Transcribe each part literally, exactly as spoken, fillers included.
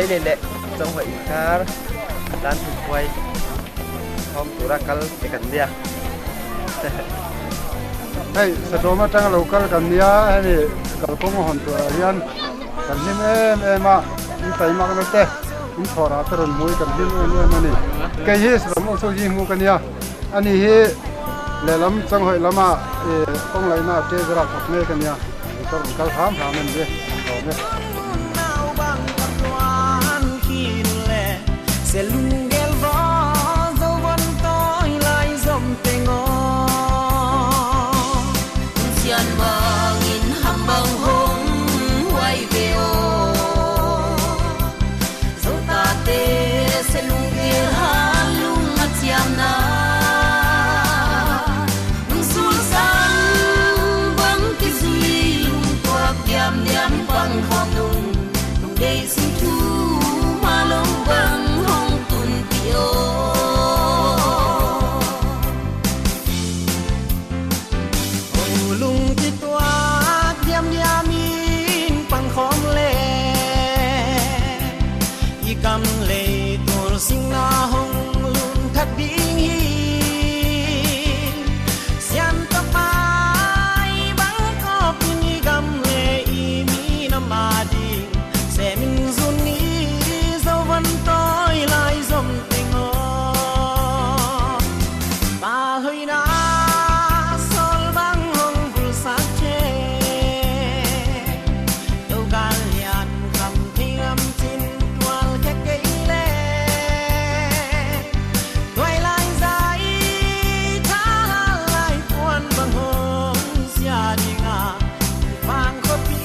Leh Conghoih Inkhar, Dan Thum Khuai, home tour a kal te kan dia. Hei, Sadawm a tang lo kal kan nia, hei ni, kalkong hon tua hian kan hlim em em a, in taimak na te, in thawra te run mui kan hlim em em a ni. Kei hi Sadawm a so hi mu ka nia, a ni hi lehlam Conghoih lama, eh, kong laina te zara thok ne ka nia. Kal, kal ham ham en ve. Om ve. Selung gel va zo van toi lai zom teng aw. Sian bangin ham bang hong huai ve aw. Zotate selung gel halung a ciamna. Nung sulsang bang kizui lungtuak diamdiam pang khawm nung. Lungdei sing thu malong bang hong tunpih aw. Hong lung kituak diamdiam in pang khawm le. I kam lei tul singna hong lun thak ding hi. Sian tawh pai bang kawp in i gam le i minam a ding. Sem in zun i zo van toi lai zom teng aw. Palhoina sawl bang hong vulsak che. Togal lian kam thei ram cin tual khe kei le. Tuai lai zai tha lai puan bang hong sia ding a. Vang khuapi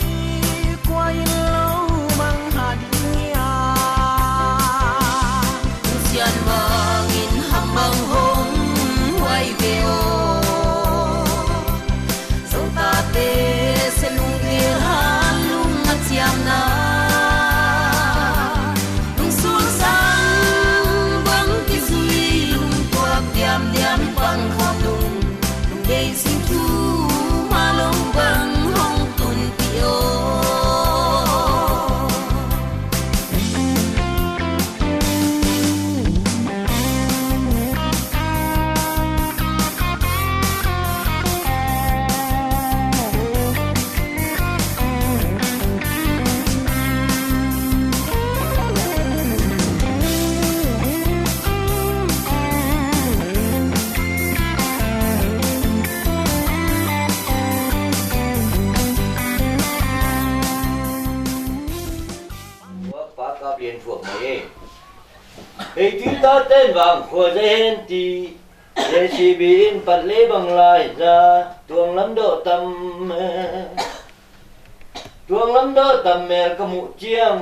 kua in lo mang ha ding a. Sian bangin ham bang hong huai ve aw. Zotate selung gel halung a ciamna. Lungsul sang bang kizui lungtuak diamdiam pang khawm nung. Lungdei sing thu malong bang hong tunpih aw. Pa Kap Lian thuak mai ei. Ei tui ta ten vang khua zai hen ti. J C B in pat lei bang lai za tuang lam dawh tam. Tuang lam dawh tam mel ka muh ciang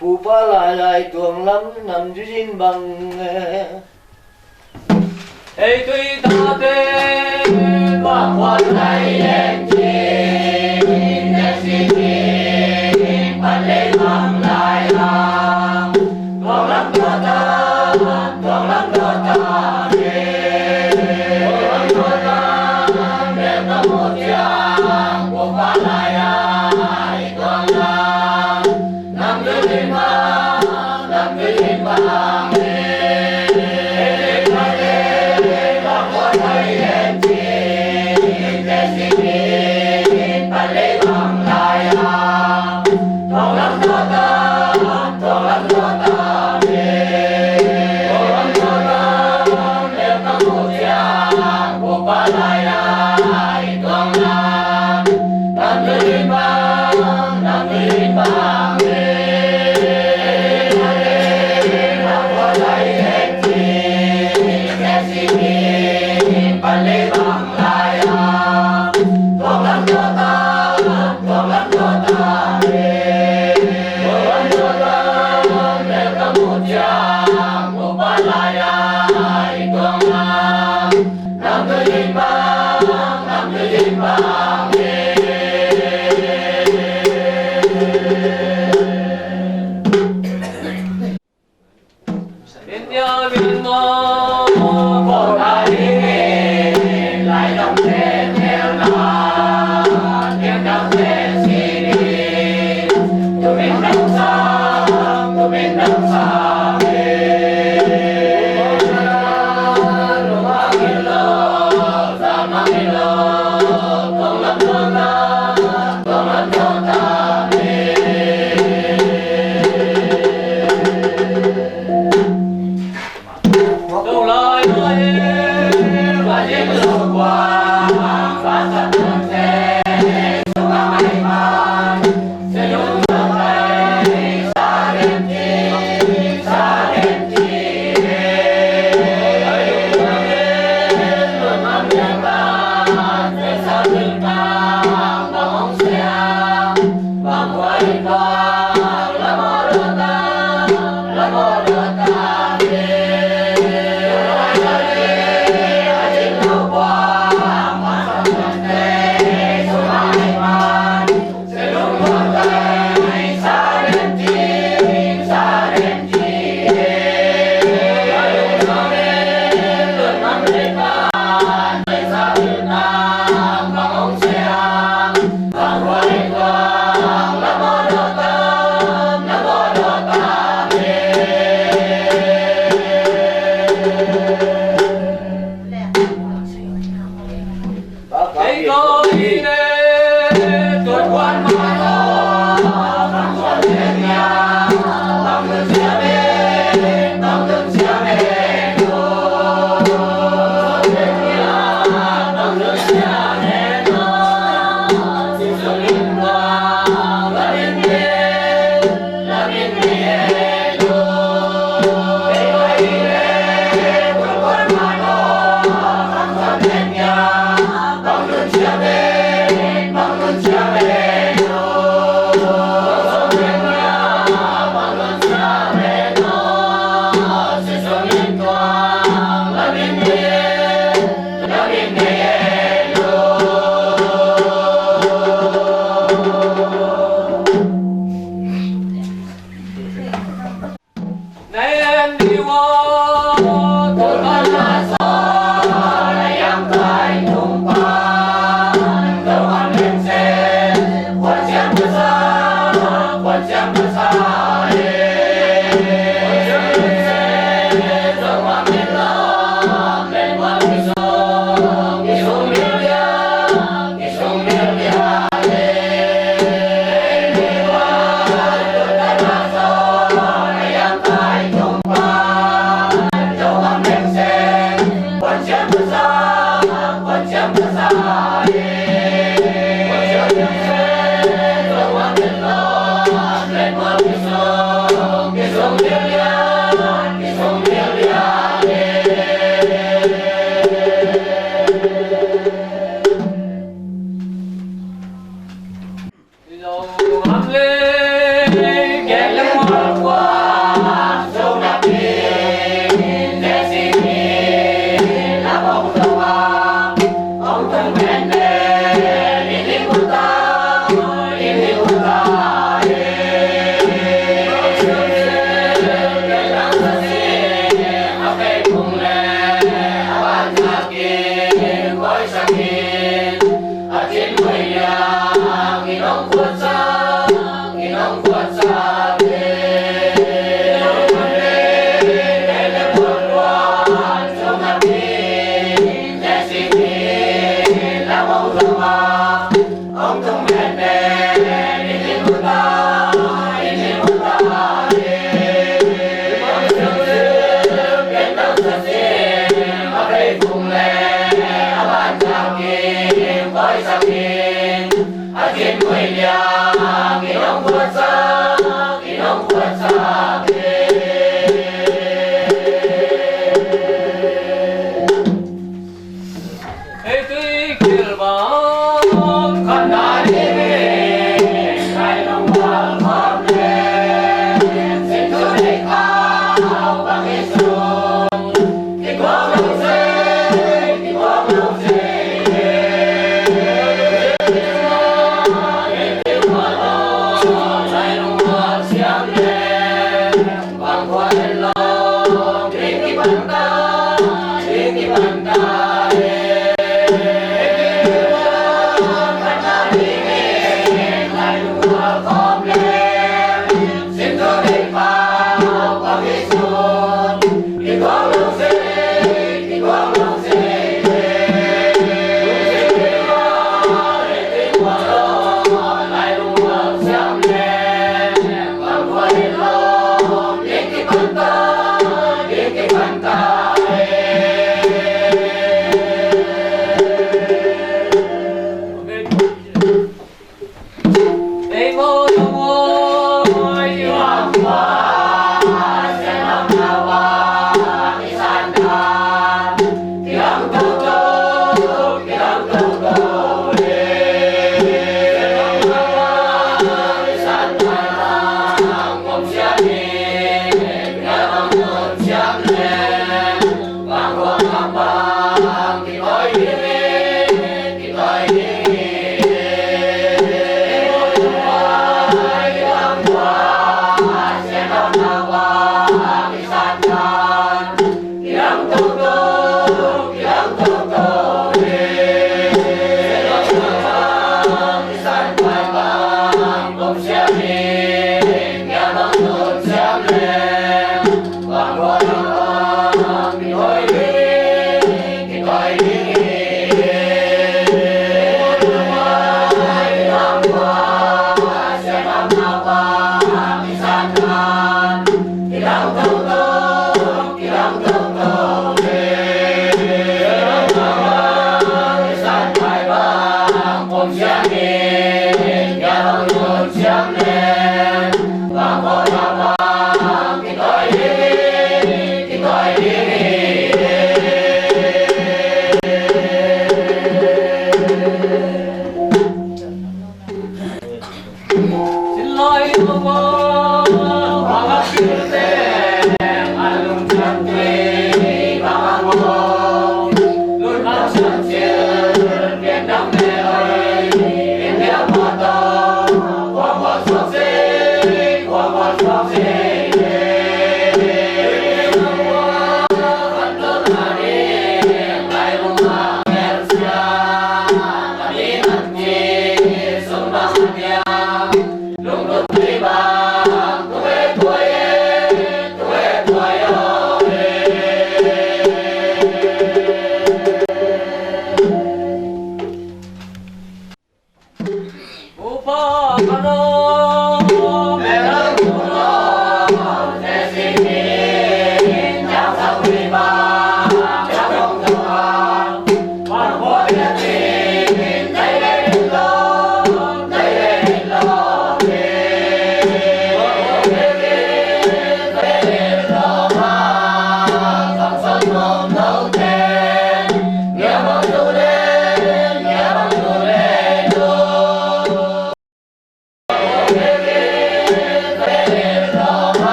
pupa lai lai tuang lam nam zui zin bang. Ei tui tate pa khuan lai leng cin, J C B in pat lei bang lai a. Tuang lam dawh tam. Tuang lam dawh tam e. Tuang lam dawh tam e. Tuang lam dawh tam e. Tuang lam dawh tam e. Tuang lam dawh tam e. Tuang lam dawh tam e.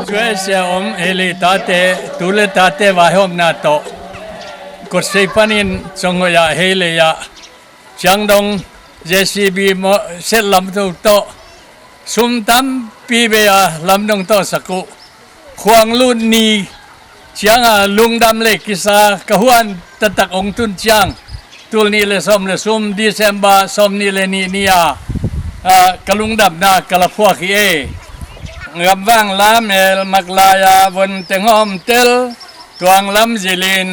Cuai sia om Hei Lei tate, tu le tate vaihawmna tawh Kotsei panin Cawnghoih ah, Hei Lei ah, Ciangdong J C B mo-, set lamdong tawh sum tampi bei a lamdong tawh sak uh. Khuang lut ni cianga lungdam le kisa ka huan taktak ong tun ciang, tul nih le sawm le sum, December sawm nih le nih ni-a, a, ka lungdamna ka la phuak hi e. Ngamvang lamel maklai-a von teng hawm tel, tuang lam zilin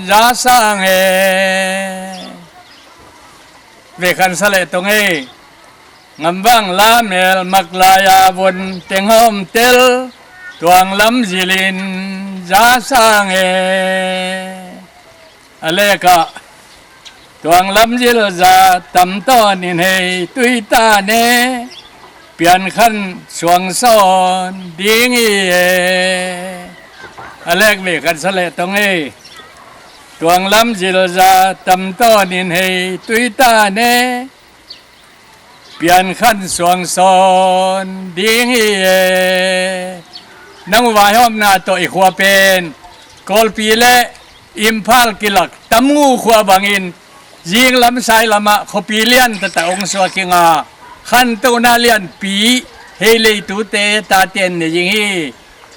za sang e. Vekhan sa le tong e. Ngamvang lamel maklai-a von teng hawm tel, tuang lam zilin za sang e. A leka, tuang lam zil za tam tawn in hei tui ta ne, pian khan suang sawn ding hi e. A lek vekhan sa le tong e. Tuang lam zil za tam tawn in hei tui ta ne, pian khan suang sawn ding hi e. Nang uh vaihawmna tawh i khua pen Kawlpi le Imphal kilak Tamngu khua bangin zing lam sai lamah khuapi lian taktak ong suak hi nga, khantohna lianpi Hei Lei tute tate in nei zing hi.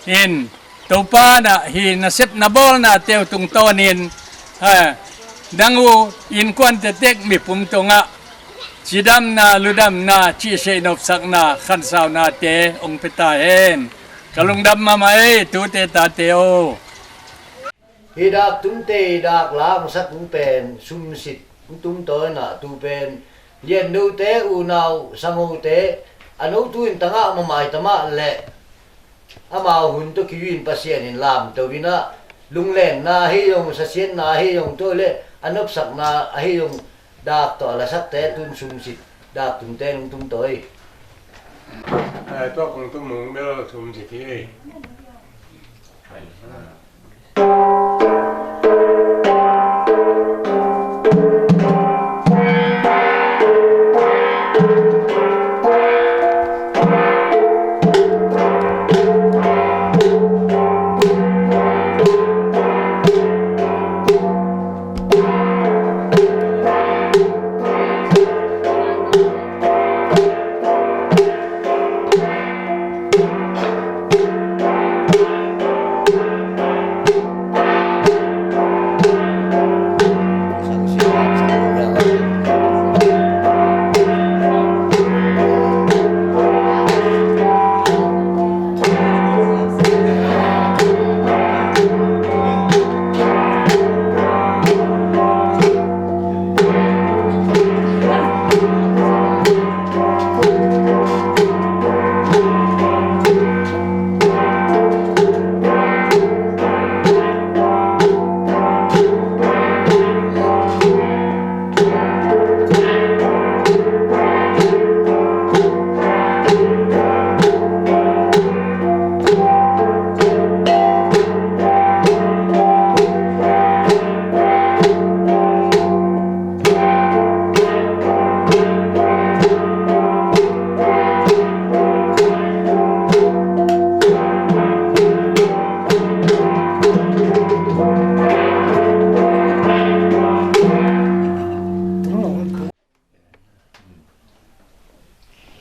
In Topa na hi nasep na bawlna teu tungtawnin, ha, nang uh innkuan tektek mipum tungah cidamna, ludamna, cihseih nopsakna, khansaunate ong pia ta hen. Ka lungdam mahmah ei, tute tate aw. Hi dak tungte i dak laksak uh pen sumsit hong tungtawn a, tu pen liannote, unau sanghote, a no tu in tangah mamaitamah le amau hun tawh kiu in Pasian in lamto in ah, lunglenna ahi zong, sasiatna ahi zong, tua le a nopsakna ahi zong, dak tawh a lasakte tun sumsit, dak tungte nung tungtawi. Ai, tua kong tum nung bel sumsit hi.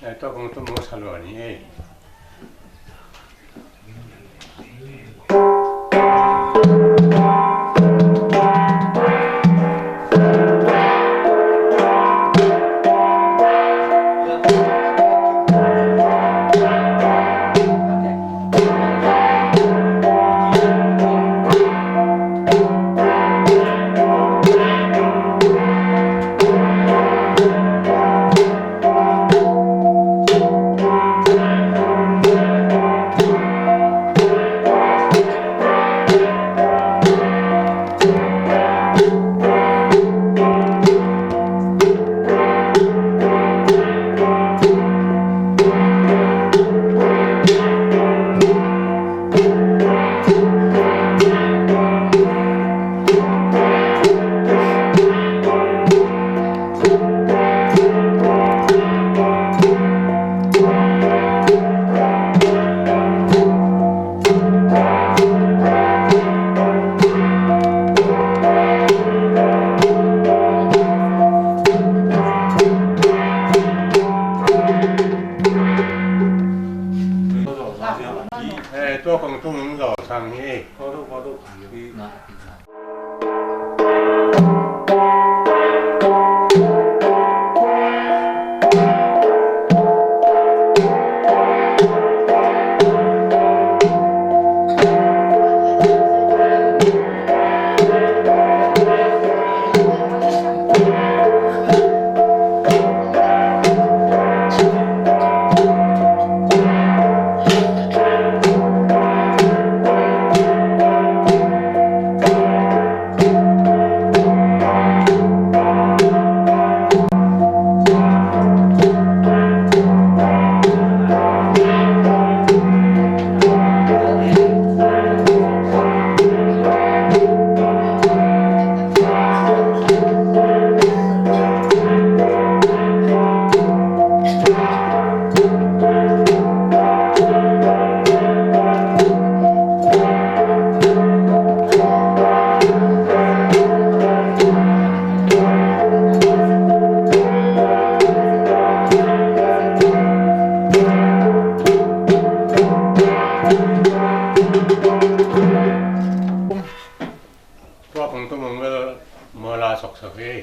Eh, tua kong tum mawk sa lua ni ei. Eh, tua kong tum zawh sang hi. Tua kong tum ung bel mawla soksak hi.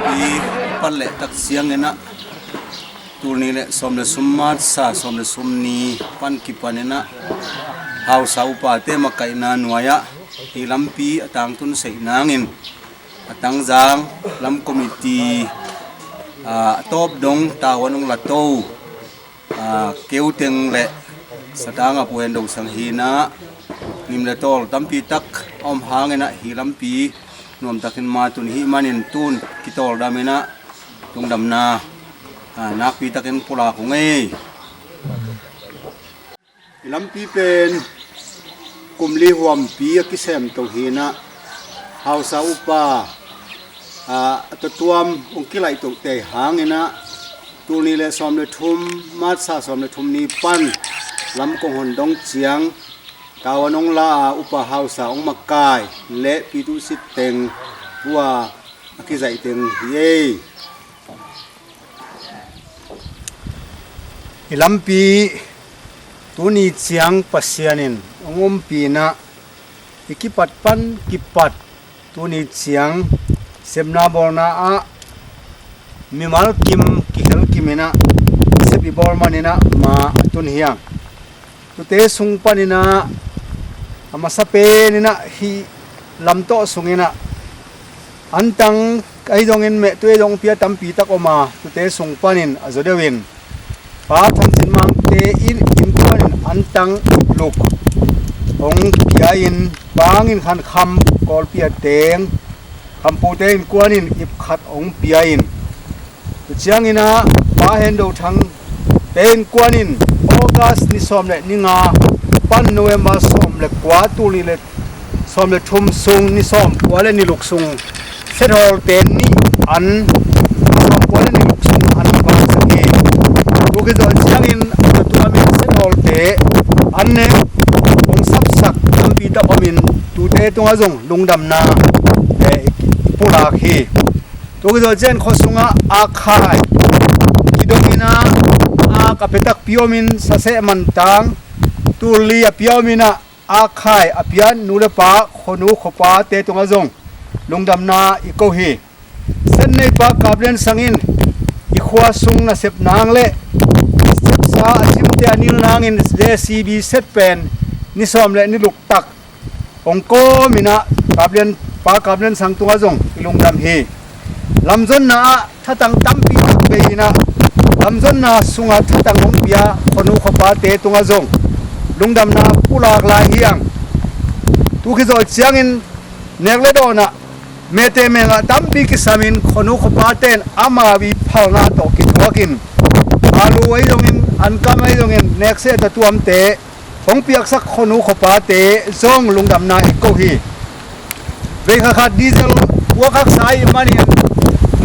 Pi pan leh tak ciangin ah, tul nih le sawm le sum, March sa sawm le sum ni pan kipanin ah, hausa upate makaihna nuai-ah hih lampi a tangtun seih nangin, a Tangzang lam committee, ah, a tawp dong tavuan hong la to, ah, keuteng le satang a Pu Hen Do Sang hi-in ah, ngim le tawl tampi tak a om hangin ah, hih lampi nuamtakin ma tun hih manin tun kitawldam in ah, lungdamna, ah, nakpi takin pulak ung ei. Hih lampi pen kum li huampi a kisem to hi-in ah, hausa upa, ah, a tuamtuam hong kilaih tote hangin ah, tul nih le sawm le thum, March sa sawm le thum ni pan lam kong hon dong ciang, tavuan hong la a, upa hausa hong makai le Pi Tu Sit Teng tua a kizaih teng hi ei. Hih lampi tuni ciang Pasian in hong ompih in ah, i kipat pan kipat tuni ciang sepna bawlna ah mimal kim kihel kim in ah, sep i bawl manin ah ma a tun hi hang. Tute sung panin ah, a masa pen in ah hih lam tawh sungin ah, antang ahi zongin mehtu ahi zong pia tampi tak om a, tute sung panin a zaw deuh in, Pa Thang Cin Mangte in innkuan in antang ipluk hong pia in, Pa Ngin Khan Kham Kawlpi a teng, Khampute innkuan in ip khat hong pia in, tu ciangin ah Pa Hen Do Thangte innkuan in August ni sawm le ni nga pan November sawm le kua, tul nih le sawm le thum sung, ni sawm kua le ni luk sung, Sethawlte nih an, ni sawm kua le ni luk sung an vak sak hi. Tu kizawh ciangin a tuam in Sethawlte an ne hong sapsak tampi tak om in, tute tungah zong lungdamna, eh, i pulak hi. Tu kizawh ciang khua sungah akhai kidong in ah, ak a pia takpi om in, saseh mantang tul li a pia om in ah, akhai a pia nu le pa, khuanu khuapate tungah zong lungdamna i ko hi. Set neipa Kap Lian Sang in i khua sung nasep nang le sepsa a simte a nil nangin J C B set pen ni sawm le ni luk tak hong kawm in ah, Kap Lian, Pa Kap Lian Sang tungah zong i lungdam hi. Lamzonna ah thatang tampi tak bei in ah, lamzonna sungah thatang hong pia khuanu khuapate tungah zong lungdamna pulak lai hi hang. Tu kizawh ciangin nek le dawn ah mete mengah tampi kisam in, khuanu khuapate in amau i phalna tawh kithuak in, alu ahi zongin, ankam ahi zongin, nek se a tuamte hong piaksak khuanu khuapate zong lungdamna i ko hi. Vei khat khat diesel puak haksa ahih manin,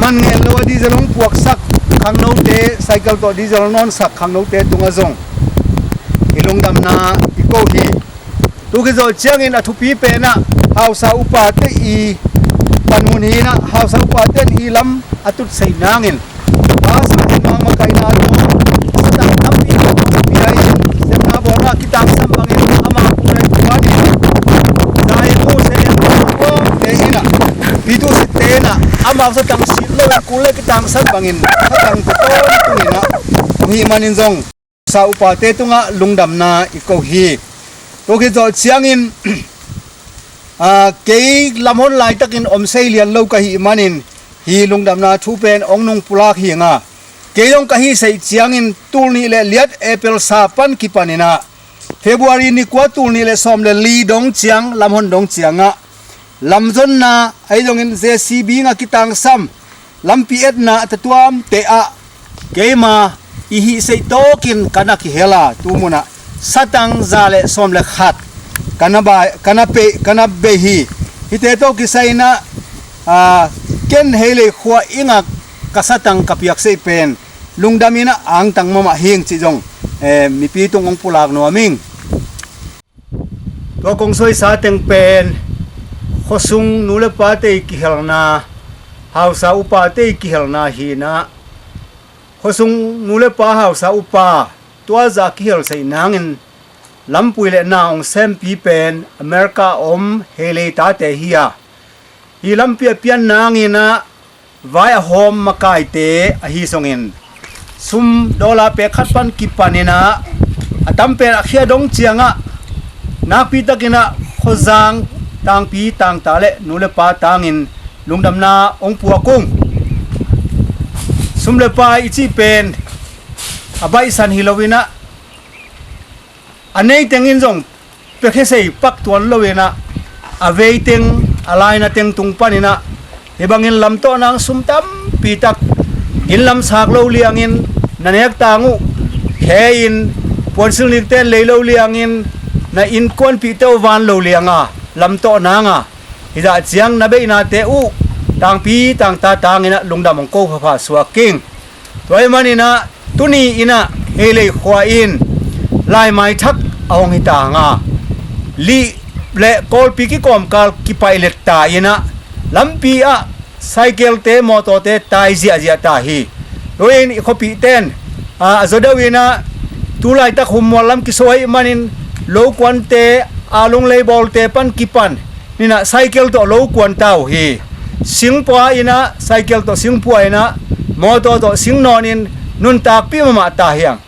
man ngen lo a diesel hong puaksak khangnote, cycle tawh diesel nawnsak khangnote tungah zong i lungdamna i ko hi. Tu kizawh ciangin a thupi pen ah hausa upate i panmun hi in ah, hausa upate in hih lam a tut seih nangin, Pa Sang Cin Mang makaihna tawh satang tampi tak pia in, sepna bawlna kitangsam bangin amau pu le pu panin, Zai Pu Sen Pu Kawmte in ah, Pi Tu Sit Te in ah, amau satang sit lo in kul le kitangsam bangin satang tung tung in ah, Hih manin zong sa upate tungah lungdamna i ko hi. Tua khit zawh ciangin, aa, kei lamhon laitakin om sei lian lo ka hih manin, hih lungdamna thu pen hong nung pulak hi ing a, kei zong ka hih seih ciangin tul nih le liat April sa pan kipaninah February ni kua tul nih le sawm le li dong ciang, lamhon dong ciangah lamzonna ahi zongin J C B ngah kitangsam lampi etna a tatuamte ah keima i hih seih tawkin ka na kihel a, tu munah satang za le sawm le khat ka na bai, ka na pei, ka na bei hi. Hihte tawh kisai inah, aa, ken Heilei khua i ngah ka satang ka piak seih pen lungdam inah angtang mahmah hing cih zong, eh, mipi tung hong pulak nuam ing. Tua kong sawisa teng pen khuasung nu le pate i kihelna, hausa upate i kihelna hi inah, khuasung nu le pa, hausa upa tua zah kihel seih nangin lampui le na hong sempi pen America a om Heilei tate hi a, hih lampi a pian nanginah vai a hawm makaite ahi zongin, sum dollar pek khat pan kipaninah a tam pen a khia dong ciangah, nakpi takinah khuazang tangpi tangta le nu le pa tangin lungdamna hong puak ung. Sum le pai i cih pen a baihsan hi loinah, a nei tengin zong piakhia sei pak tuan loinah, a vei teng, a laina teng tung paninah hih bangin lamtawh nang sum tampi tak, inn lam sak lo liangin na nek tang uh khe in, puansilh nikten lei lo liangin na innkuanpihte uh van lo lianga lamtawh nanga, hih zah ciang na beihnate uh tangpi tangta tanginah lungdam hong ko phapha suak ing. Tua ahih maninah tuni inah Heilei khua in laimai thak a hong hi tanga, lih le kawlpi kikawmkal kipaih letta inah lampi ah cycle-te, mawtawte tai ziahziah ta hi. Tuin i khuapihten, aa, a zaw deuh inah tu laitak hummual lam kiso ahih manin lokuante, aa, lunglei bawlte pan kipan inah cycle tawh lo kuan ta uh hi. Singpua inah, cycle tawh singpua inah, mawtaw tawh sing nawnin nuntakpih mahmah ta hiang.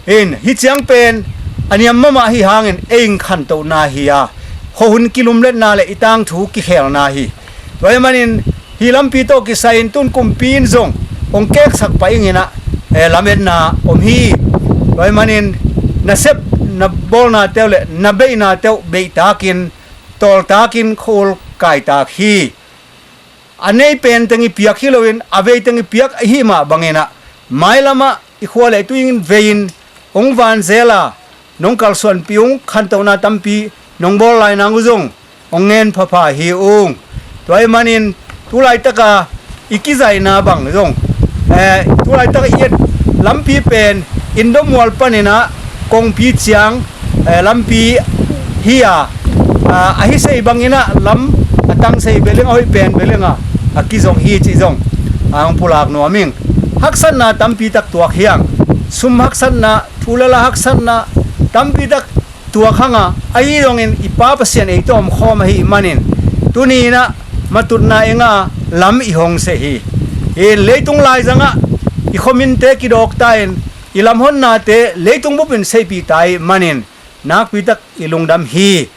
In, hih ciang pen a niam mahmah hi hangin ei khantohna hi a, khuahun kilumletna le i tangthu kikhelna hi. Tua ahih manin hih lampi tawh kisai-in tun kumpi in zong hong keksak pah ing inah, eh, lametna om hi. Tua ahih manin na sep, na bawlnate uh le na beihnate uh beihtakin, tawltakin khuahul kaitak hi. A nei pen teng i piak hi loin a vei teng i piak ahi mah banginah mailamah i khua le tui-in vei-in hong van zel a, nong kalsuanpih ung, khantohna tampi nong bawl lai nang uh zong hong ngen phapha hi ung. Tua ahih manin tu laitaka i kizaihna bang zong, eh, tu laitaka i et lampi pen Indomual paninah kongpi ciang, eh, lampi hi a, ah, a hi sei banginah lam a tang sei beleng, a hoih pen beleng a, a kizong hi cih zong, ah, hong pulak nuam ing. Haksatna tampi tak tuak hiang, sum haksatna, thu le la haksatna tampi tak tuak hanga, ahi zongin i Pa Pasian ei tawh omkhawm ahih manin tuni inah matutna i ngah lam i hong seh hi. In, leitung laizangah i khuaminte kidawk ta in, i lamhonnate leitung bupin seihpih ta ahih manin nakpi tak i lungdam hi.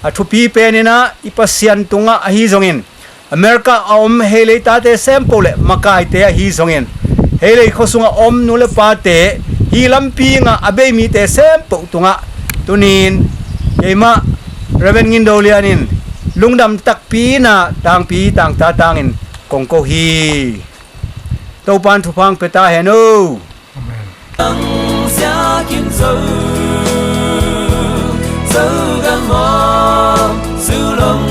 A thupi pen inah i Pasian tungah ahi zongin, America a om Heilei tate sempoh le makaite ahi zongin, Heilei khuasungah om nu le pate, hih lampi ngah a bei mite sempoh tungah tunin keimah Reverend Ngindo Lian in lungdam takpi inah tangpi tangta tangin kong ko hi. Topan thupha hong pia ta hen o. Amen. Siakin zo, zo gam maw, sulong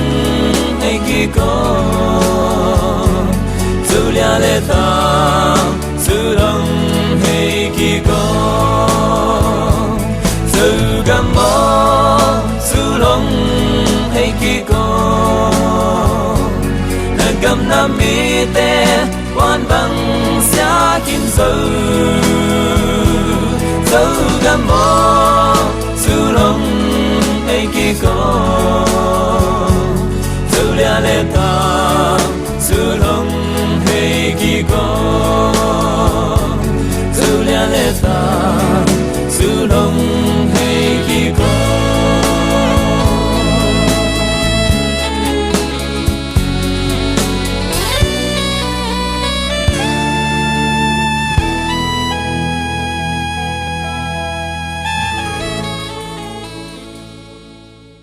hei kiko, zo lia le ta, sulong hei kiko, zo gam maw, sulong hei kiko, na gam na mite, wan bang siakin zo.